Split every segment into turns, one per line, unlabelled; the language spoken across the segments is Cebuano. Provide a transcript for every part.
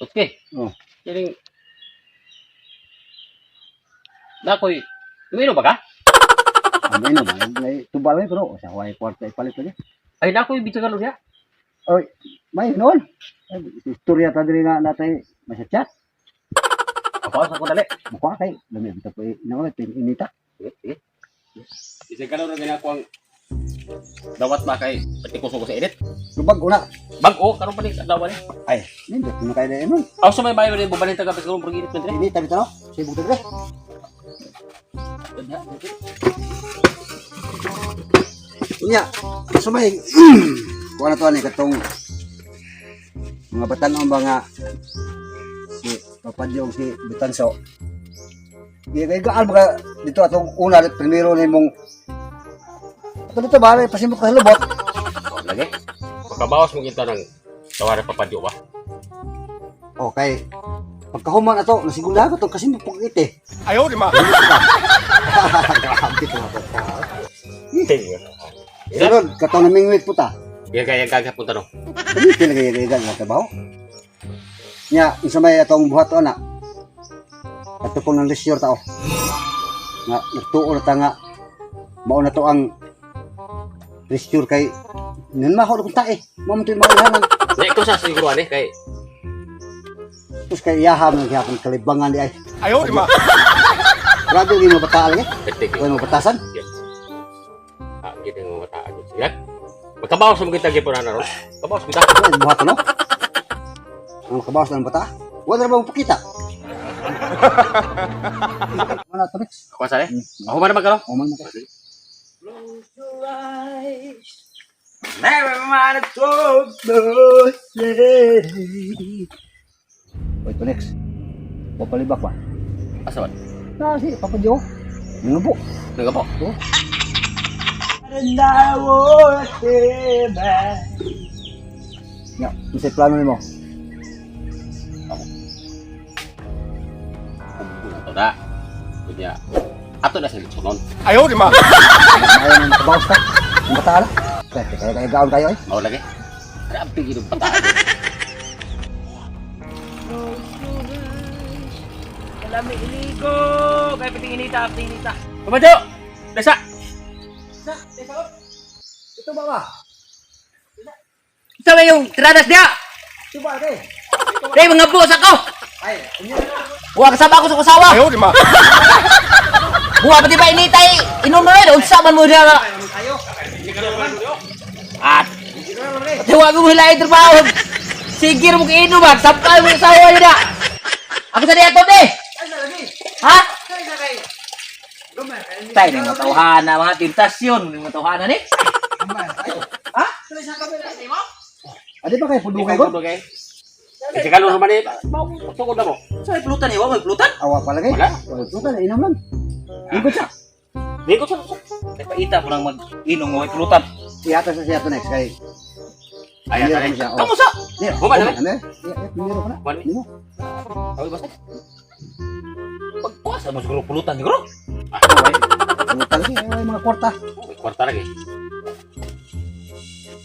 Okay.
Oh.
Kining Nakoy, uminom ba ka?
Ang ino ba? May tuba lang pero sa way kwarta ipalit lagi.
Ay, nakoy bitsa ka niya.
Oy, may noon. Ay, istorya ta diri nga natay masa chat.
Ako sa ko dali.
Mukha kay lami ang tapoy ina ko inita.
Sige, sige. Isa ka lang na ang dawat ba kay pati ko sa edit.
Lubag una.
Bag-o karon pa ni dawa ni.
Ay, nindot mo kay dai nun.
Aw sa may bayo ni bubalin taga karon pag init man
Inita bitaw no. Sibog ta diri. Unya, sumay. Kuha na to ani katong mga batan-on ba nga si Papadyong si Butanso. Di kay gaal ba dito atong una primero nimong ato dito ba pasimot ka sa lubot.
Oh, lagi. Makabawas mo kita ng tawara papadyo ba?
Okay. Pagkahuman ato nasigunda ko to kasi mapugit eh.
Ayaw, di ma.
Grabe to ako. Sunod katong namingwit puta.
Iya kaya kaya punta no.
Ano talaga yung nga trabaho? Nya, unsa may atong buhat ana? Ato pong nang leisure tao. Nga nagtuo na ta nga mao na to ang leisure kay nan maho na kung tae. Mao man to yung mga ihanan.
Di ko sa siguro ani kay
Tapos kay iyaha man gihapon kalibangan di ay.
Ayaw, di ma.
Grabe yung mga bataan lagi.
Petig.
Kung mga batasan.
Ah, gid ang mga taan. Sige. Makabawas mo kita gyud na ron. Kabawas kita.
Ano ang buhat no? Ang makabawas ng bata. Wala na ba mong pakita? Wala to next.
Ako sa Ako man naman karon.
O man na.
Never mind the
Wait, to next. Papalibak ba?
Asa man?
Na si Papa Joe. Nangubo.
Nagapo.
Ya, unsay plano nimo?
Ato na. Kunya. Ato na sa litsonon.
Ayaw, di ma.
Ayaw nang kabawas ka. Ang bata ala. Kaya kaya kaya gaon kayo eh.
Mao lagi. Grabe gid ang bataan.
Kalami iligo! Kaya pating inita, pating inita.
Papadyo! Dasa!
Ito ba ba?
Sa may yung tiradas niya!
Ito ba kay?
Day, mga buos ako!
Ay, unya.
Buwa kasama ako sa kusawa!
Ayaw, di ma.
Buwa pati ba inita eh! Inom na rin! Unsa man mo niya! At! Pati wag mo hilahin trabaho! Sige mo kainom ba? Sampal mo sa sawa niya! Ako sa niya to eh! Ha? Tay, nang matawhana mga tentasyon, nang matawhana ni. Ha?
Adi ba kay pudungay ko?
Kay. Kasi kalor man eh. Mao sugod na mo.
Sa may pulutan eh, wa may pulutan.
Awa pa lagi.
Wala.
Wala tutan inom lang. Ingkot siya.
Di ko sa.
Kay paita po nang mag-inom nga may pulutan.
Ihatag sa siya to next kay.
Ay,
Primero
ay.
ko siya. Oh.
Kamu sa?
Di,
Human na,
ano? Iya, primero ko na.
Human.
Nimo.
Ay, basta.
Pagkuasa mo siguro pulutan siguro.
Ah, okay.
Pulutan lagi ay mga kwarta.
May kwarta lagi.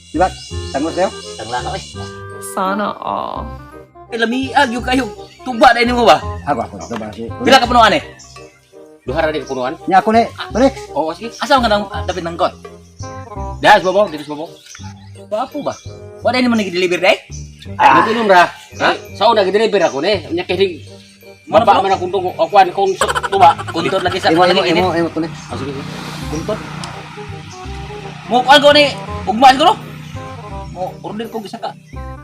Di ba? Tangos sa'yo?
Tangla na eh.
Sana all.
Eh, lamiag yung kayo. Tuba na mo ba?
Ako ako ito ba si.
Pila ka punuan eh?
Duha ra di punuan.
Nya ako ni. To next.
Oo, sige.
Asa ka nang dapit ng kot?
Dahas babaw, dito sa babaw.
Papo ba? Wala ni mo nag-deliver day?
Ah, nag-inom ra. Ha? Sa una gideliver ako ni. Nya kay
Mana
baba man akong dugo. O kuan kung sa tuba.
Kuntot lagi sa
Imo imo
lagi init.
imo imo to next.
Ah, sige. Sige.
Kuntot. Mo kuan ko ni ugma siguro. Mo order ko isa ka.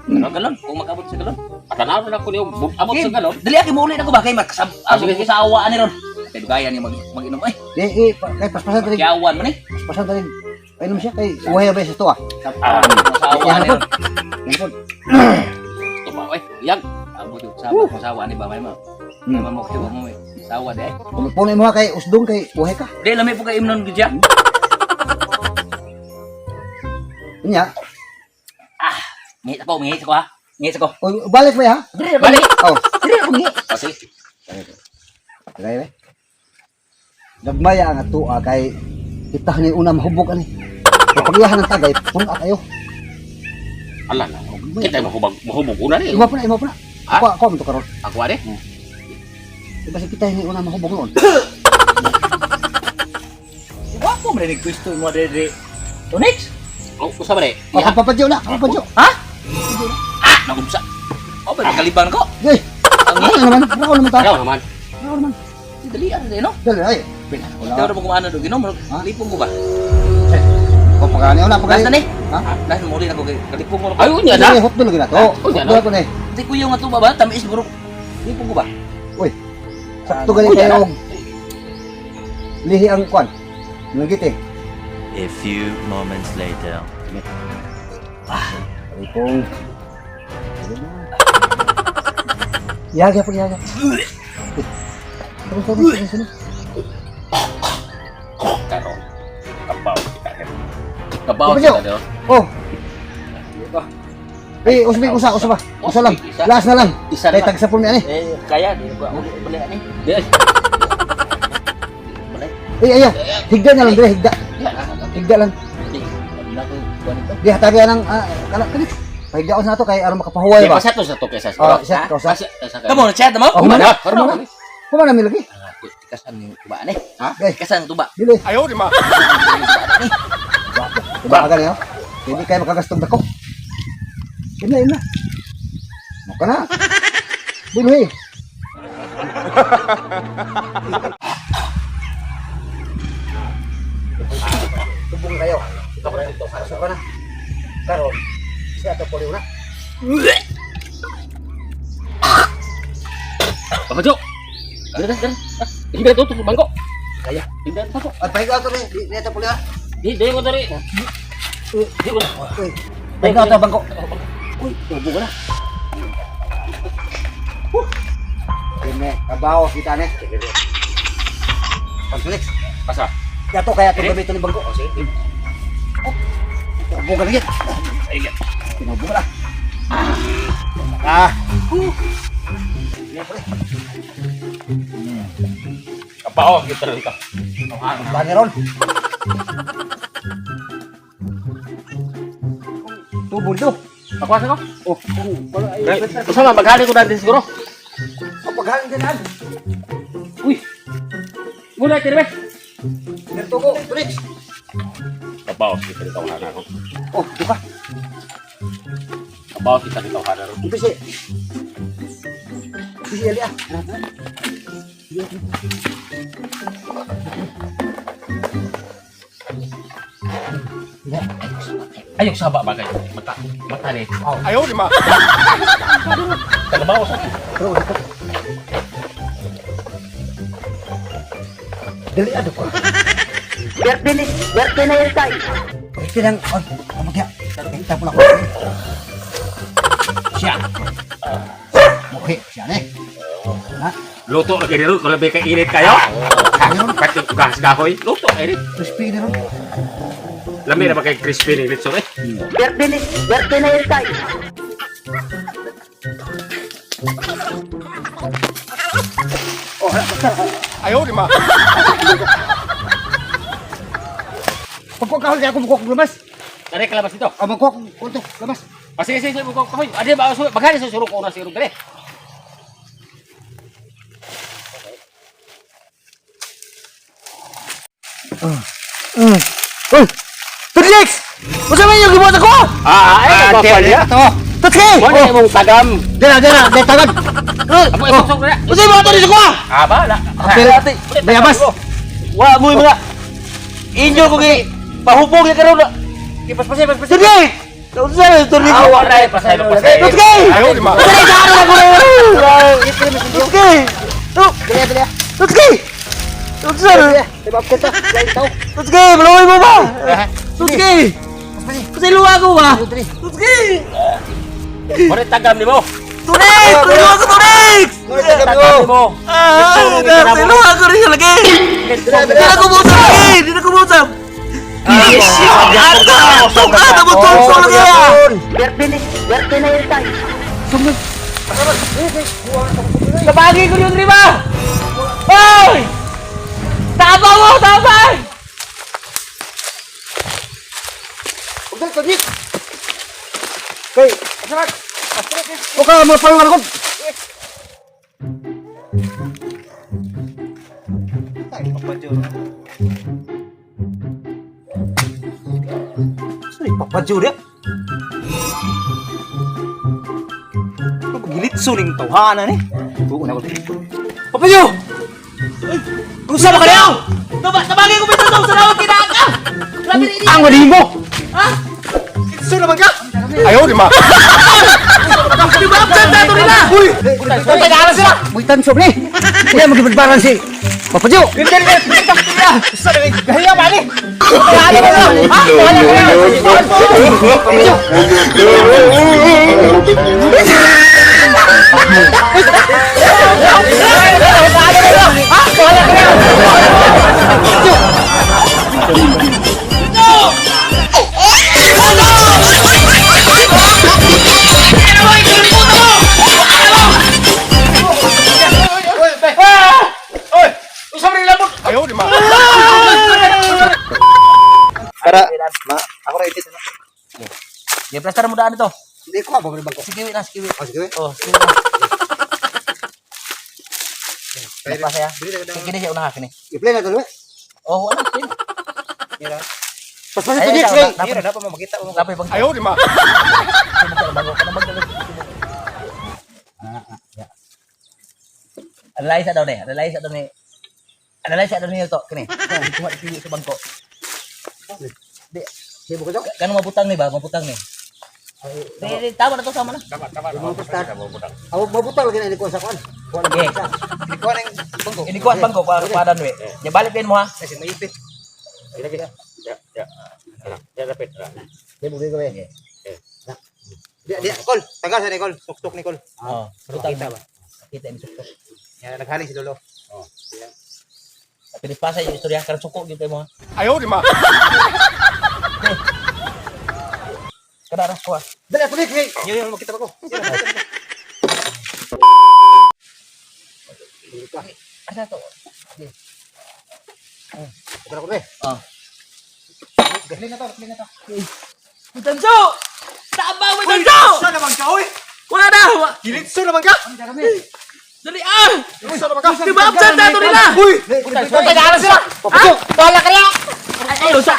Ano galon? Kung makabot sa galon.
Atanaw na ako niyo. Abot sa galon.
Dali aki mo ulit ako ba kay makasab.
Ah,
Ako
sige, sige.
sa awa ani ron. Kay dugayan ni mag mag-inom ay.
Di eh, kay paspasan diri.
Kiyawan man eh.
Paspasan diri. Painom siya kay uhay ba sa to ah.
Ah, sa awa
Yan
ani
po.
ron.
Yan po.
Tuba oy. Yang.
Abot yung sama ko sawa ani ba may mo. May mo kayo mo eh. Sawa de.
Puno mo kay usdong kay uhay ka.
Di lami po kay imnon gid siya.
Unya.
Ngit ako, ngit ako ha. Ngit ako.
Oy, balik ba ha?
Balik.
Oh.
Dili ako ngit.
Ah, sige.
Tagay ba? Gagmaya ang atua kay kita ni una mahubog ani. Kapag iyahan ng tagay, puno kayo.
Ala na. Kita mahubog mahubog una ni.
Imo pa na, imo pa na.
Ha?
Ako ako man to karon.
Ako ade.
Di ba kita hindi una mahubog noon?
Wa ko man nagpwesto mo diri. Tunix?
Oh, usa ba de?
Ako papadyo na, ako papadyo.
Ha? Ah, nagumsa. Oh, ba kaliban ko.
Hey,
Ang
ano naman? Ako naman ta.
Ikaw naman.
Ako naman.
Dali ano din no?
Dali ay. Pila ko
Ikaw
lang.
ra mo kumana do ginom,
Ha?
lipong ko ba?
Ako pagani una pagani.
Last na ni.
Ha?
Last mo uli na ko kay kalipong ko.
Ay, unya na.
Dali hotdog lagi na to.
Unya na.
Hotdog ko ni.
Di ko yung ato ba ba tamis bro. Lipong ko ba?
Uy. Sakto gani
Unya
kayo. Lihi ang kwan. Nagit eh.
A few moments later.
Kalipong. Yaga po yaga. Sorry, sorry, sorry, sorry.
Karon. Kabaw kita. Kabaw
Papadyo.
kita do.
Oh. Eh, usbi usa usa ba? Usa lang.
Isa.
Last na lang.
Isa
Kay
na.
tag sapon ni ani.
Eh, kaya di ko ako bali ani.
Di.
Bali.
Eh, ayaw. Higda na lang dire, higda. Higda lang.
Di, na ko kuan ito.
Di hatagi anang kana kani. Pahigdaon na to kay aron makapahuway
Di
ba.
pa sa to sa to kaysa.
Oh, isa ka usa.
Kamo na chat mo?
Oh, humana.
Humana.
Humana. Humana mi lagi.
Tikasan ni tuba ani.
Ha?
Gay,
Tikasan tuba.
dili.
Ayaw, di ma.
Diba ka niyo? Hindi kayo makagastong dako. Ina ina. Maka na. Dili. Tubong kayo. Pasok ka na. Karon, siya to puliw na.
Papadyo. Dere dere. Hindi to to bangko.
Kaya.
Hindi to.
At pahiga to ni, di to puliw.
Di di ko dere. Di ko.
Uy. Pahiga to bangko.
Uy, tubo ka na.
Kene, kabaw kita ni. Pagsulik.
Pasa.
Yato kaya to gamiton ni bangko. Oh, sige. Oh. Tubong ka lagi.
Ay,
Tinubong ka na. Ah.
Kabaw kita rin ka.
Bani ron. Tubo dito.
Ako asa ko?
Oh, wala ay.
Usa man maghali ko dati siguro.
Oh, paghalin din an.
Uy. Muna tira be.
Dito ko, tulik.
Kabaw kita rin tawhana ko.
Oh, duka.
Kabaw kita rin tawhana ro.
Ito si. Ito si Elia.
Ayok saba ba kayo? Mata mata ni.
Ayaw, di ma.
Kabaw sa.
Pero ito. Dali ado ko.
Berte na yan tay.
Ito lang, oh, kamagya. Kita pula ko. Siya. Okay, siya ni. Ha?
Luto lagi dito, kalau beka init kayo. Pati gas kahoy, luto ini.
Crispy na ron.
Lami na ba kay crispy ni litson eh?
Berte na yan tay.
Ayaw, di ma.
Pagkuha kahoy, kaya ako magkuha kong lamas.
Tari kalabas dito.
Ah, magkuha kong kunto, lamas.
Ah, sige, sige, sige, magkuha kahoy. Ade ba, so, maghali sa surok ko na siguro dali.
Uy! Tunix! Unsa man yung gibuhat ako?
Ah, ay, nagpapal niya.
Ito.
Tutsi!
Wala imong tagam.
Dira, dira, dira, tagad.
Amo isok na.
Unsa yung mga sa kuha?
Ah, bala.
Apel, bayabas.
Wa mo yung mga inyo ko gi pahubog ya karon.
Paspasay, paspasay.
Tunix! Unsa man tunix?
Ah, wala eh, pasay, pasay.
Tutsi!
Ayaw, di ma.
Dali sa ano ko Tutsi!
Dira, dira.
Tutsi! Unsa man?
Diba, kunto, lain tao.
Tutsi, maluoy mo ba? Tutsi! Unsa luwa ko ba?
Diri.
Tutsi!
Wala tagam nimo.
Tunix! Luwa ko Tunix!
Tagam nimo.
Ah, luwa ko rin lagi. Di na ko mausap lagi! Di na ko mausap! Ata! Tuka na mo tulso lagi ah! Kabagi ko yung riba! Hoy! Tama mo! Tama!
Ugdal, tunik. Kay, asarak. Oka, mga palungan ko.
Sorry, papadyo dia. Pagilitso ning tawhana ni. Tuon ako. Papadyo! Kung saan ka niya?
Tabagin ko bitaw sa rawag kinaka. Grabe ni.
Ang wali mo!
Ha?
Litso naman ka!
Ayaw, di ma.
Di ba absent na ito nila?
Uy!
Patay na sila.
Muy tanso ni. Kaya magibadbaran si Papa Joe.
Gaya ba ni?
Ayaw, di ma.
Para, ma, ako ra itit.
Di plaster mo daan ito.
Hindi ko ako bang ko.
Sige na, sige.
Oh, sige.
Oh, sige na. Pa siya. Sige na siya una kini.
I-play na tuloy.
Oh, ano? Sige.
Paspas
Ay,
ito
ay,
kay.
dapat
na pa makita mo.
Lapay bang
Ayaw, di ma.
Analyze daw ni, analyze daw ni. Analyze daw ni to kini. Kuha dipili sa bangko. Di,
Sibo ko to.
kanang mabutang ni ba? Mabutang ni. Di, di, tama na to, sama na.
Aw mabutang lagi na ni ko sa kuan. Kuan
Okay.
sa.
Ikaw na yung bangko.
Ini kuha bangko para para nwe. Ya balik din mo ha.
Kasi maipit.
Ya, ya. Ya, dapat.
Sibo ko eh.
Di, di, Kol. Tagal sa ni Kol. Suksok ni Kol.
Oh, butang.
Kita ba?
Kita ini sukses.
Ya, naghali si Lolo.
Tapi pasa yung istorya karon suko gyud mo ha.
Ayaw, di ma.
Kada ra kuha.
Dali tuloy kay.
Yo, yo, makita pa ko.
Asa to?
Kuan ko be.
Oh.
Galing na to, galing na to.
Tanso! Tama mo tanso!
Saan naman ka, oy?
Wala na!
Gilitso naman ka!
Dali ah!
Gilitso naman ka!
Di ba absent na ito nila?
Uy!
Patay na sila! Ha? Wala ka na! Ayaw sa!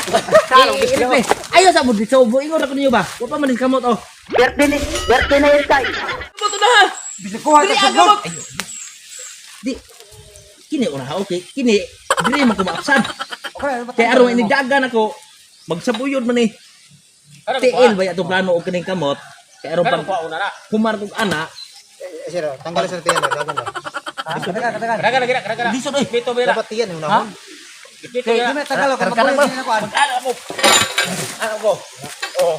Ayaw sa mo dito. Ingon ako ninyo ba? Wa pa man din kamot oh.
Birthday ni, birthday na yun tayo.
Kamot na!
Bisag kuha
Dili
ta
aga
sa
mo! Di. Kini ora okay. Kini dili man ko maabsan. Kay aron ini dagan ako magsabuyod man ni. TL ba ato plano og kining kamot? Kay aron pag humar kog ana,
Sir, tanggal sa tiyan, dagan ba?
lisod oy.
Dapat tiyan yung
Ha?
unahon.
Kay di tagalog ka
Karang
mabuhay na kuan.
Mag-ano ako? Ano ko? Oh.